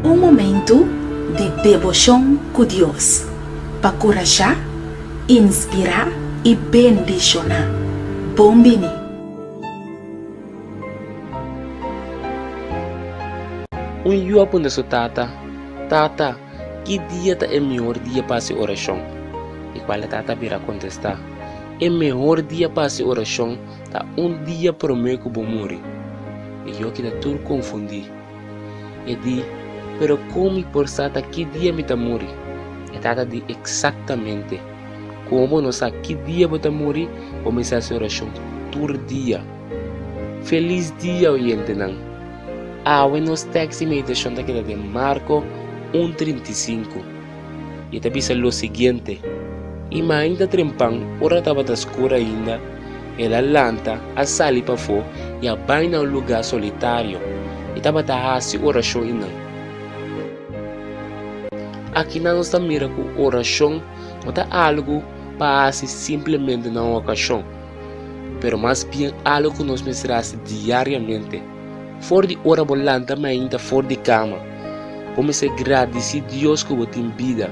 Un momentu di deboshon ku Dios pa kurashá, inspirá i bendishoná. Bon bini! Un yu a puntra su tata, Tata, ki dia ta e mihor dia pa hasi orashon? I kual e tata a bira kontestá, E mehor dia pa hasi orashon ta un dia promé ku bo muri. E yu a keda tur konfundí. E di, Pero kon mi por sa ta ki dia mi ta muri? E tata di, Eksaktamente. Komo bo no sa ki dia bo ta muri, bo mester hasi orashon tur dia. Felis dia, oyentenan! Awe nos tèks di meditashon ta keda den Marko un 35. I e ta bisa lo siguiente, I mainta trempan, ora tabata skur ainda, el a lanta, a sali pafó i a bai na un lugá solitario, i tabata hasi orashon einan. Akinan nos ta mira ku orashon no ta algu pa hasi simplemente na un okashon, pero mas bien algu ku nos mester hasi diariamente. For di ora bo lanta mainta for di kama, bo mester gradisí Dios ku bo tin bida.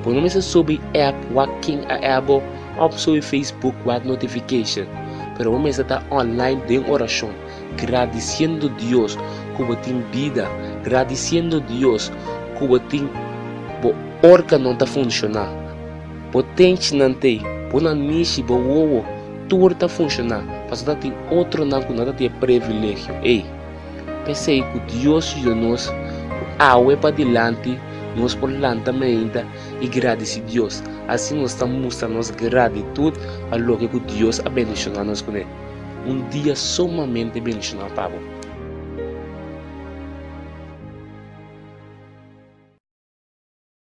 Bo no mester subi app wak ken a app bo òf subi Facebook wak notification, pero bo mester ta online den orashon, gradisiendo Dios ku bo tin bida, gradisiendo Dios ku bo tin bo órganonan ta funshoná. Bo tenchinan t'ei, bo nanishi, bo wowo, tur ta funshoná, pasobra ta tin otronan ku no ta tin e privilegio ei. P'esei ku Dios yuda nos ku awe padilanti nos por lanta mainta i gradisí Dios. Asina nos ta mustra nos gratitut pa loke ku Dios a bendishoná nos kuné. Un dia sumamente bendishoná pa bo.